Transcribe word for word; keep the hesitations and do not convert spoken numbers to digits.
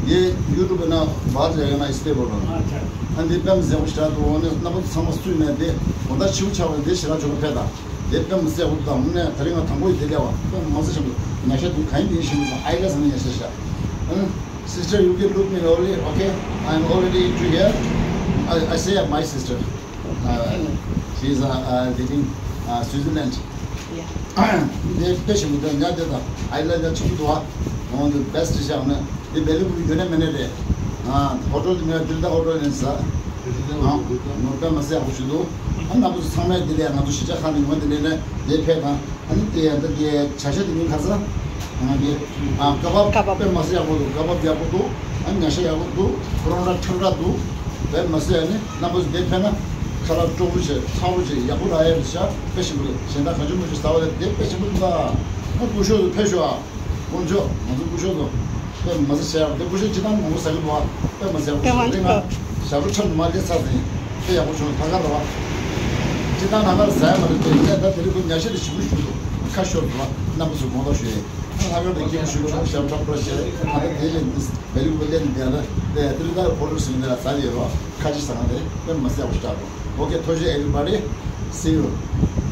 ངས་ཡུ་ཊུབ་ན་བར་ལ་ཡོད་ན་སི་ཊེ་བལ་རོ། ཨ་འདི་དཔེ་མི་སྲིད་པོ་ཞེ་དྲག་འདུག་འོ་ནས་རྣམ་པ་ཚང་མ་སུས་མེད་དེ་དགོང་དག་ཕྱི་པོ་ཆགས་པ་འདི་ཞེ་དྲག་ཆོག་གི་ཕེབས་དང་། དེ་དཔེ་མི་སྲིད་པོ་དང་དངོས་གནས་ད་རིང་ང་དང་པོ་ཡི་དེ་ལས་བ་དཔེ་མི་སྲིད་ཞིམ་པོ་ཉག་ཤ་འདུག་གང་ཡིན་དེ་ཞིམ་པོ་དང་ཨའི་ལ་ཟ་ན་ཉག་ཤ་ཤ། Sister, you can look me only, okay? I'm already to here. I, I say my sister. Uh, she is uh, uh, living uh, Switzerland. Yeah. དེ་དཔེ་ཞིམ་པོ་དང་ཉག་དེ་དང་ཨའི་ལ་ཉག་ཆུང་དུ་བ། One of the best dish on the belly will be very many day. ཨ་ཧོ་ཊེལ་ནས་དིལ་ད་ཧོ་ཊེལ་ནས་ཟ། ཨ་ནོར་དཔེ་མི་སྲིད་ཡག་པོ་ཞིག་འདུག་ཨ་ན་བུ་ཚང་མས་དེ་ལས་ང་ཚོ་གཞིས་ཆགས་ཁག་ནས་ཡོང་བ་དེ་ལས་ནས་དེ་ཕེབས་དང་། ཨ་ནི་དེ་ཡང་ད་དེ་བྱ་ཤ་དེ་མིང་ག་ས། ང་དེ་ཨ་ཀ་བབ་ཀ་བབ། དཔེ་མི་སྲིད་ཡག་པོ་འདུག་ཀ་བབ་ཡག་པོ་འདུག་ཨ་ཉ་ཤ་ཡག་པོ་འདུག་པོ་རོ་ཊ་ཁྲག་ཁྲག་འདུག་དཔེ་མི་སྲིད། ཨ་ནི་རྣམ་པ་ཚོ་དེ་ཕེབས་ན་ཁ་ལག་སྤྲོ་པོ་བྱས་ཚ་པོ་བྱས་ཡག་པོ་རག་ཡ་རེད་ཤག་དཔེ་ཞིམ་པོ་རེད། གཞན་དག་གང་བྱུང་མང་བྱུང་ཟ་བ་རེད། དེ་དཔེ་ཞིམ་པོ་འདུག་ད་ཨ་སྐུ་ཞབས་ཚོ་ཕེབས་ཤོག་ཨ། དཀོན་མཆོག་ང་ཚོ་སྐུ་ཞབས་ཚོ་དཔེ་མི་སྲིད་བྱས་ཡག་པོ་དེ། སྐུ་ཞབས་སྤྱིར་བཏང་མང་པོ་ཟ་གི་འདུག་ཨ། དཔེ་མི་སྲིད་ཡག་པོ་ཞིག་རེད། ང་ཞབས་བྲོ་འཁྲབ་ནས་མར་སླེབས་ཚར་ཟིན། དཔེ་ཡག་པོ་བྱུང་། ཐང་ག་ལ་བ་སྤྱིར་བཏང་ཐང་ག་ལ་ཟ་ཡ་མ་རེད་དེ། ཡིན་ནའི་ད་དེ་རིང་ཁོ་ཉ་ཤ་དེ་ཞིམ་པོ་ཞིག་འདུག་ཁ་ཤོར་འདུག་ཨ། རྣམ་པ་ཚོ་དགོངས་དག་ཞུ་ཡིན། ཐང་ག་ལ་སྐྱིད་པོ་ཞིག་འདུག་ཞབས་བྲོ་འཁྲབ་བྱས། ད་ལྟ་དེ་ལས་འདི་བེ་ལི་ཀུ་པ་སླེབས་ནས་བསྡད་ལ་དེ་དེ་རིང་ད་ཧོ་ཊེལ་ཟིན་ནས་ལ་ཟ་ཡོད་རོགས། ཁ་ཅིག་ཟ་ང་དེ་དཔེ་མི་སྲིད་ཡག་པོ་ཞིག་འདུག་ཨོ་ཁེ། ཐུགས་རྗེ་ཆེ། Everybody, see you.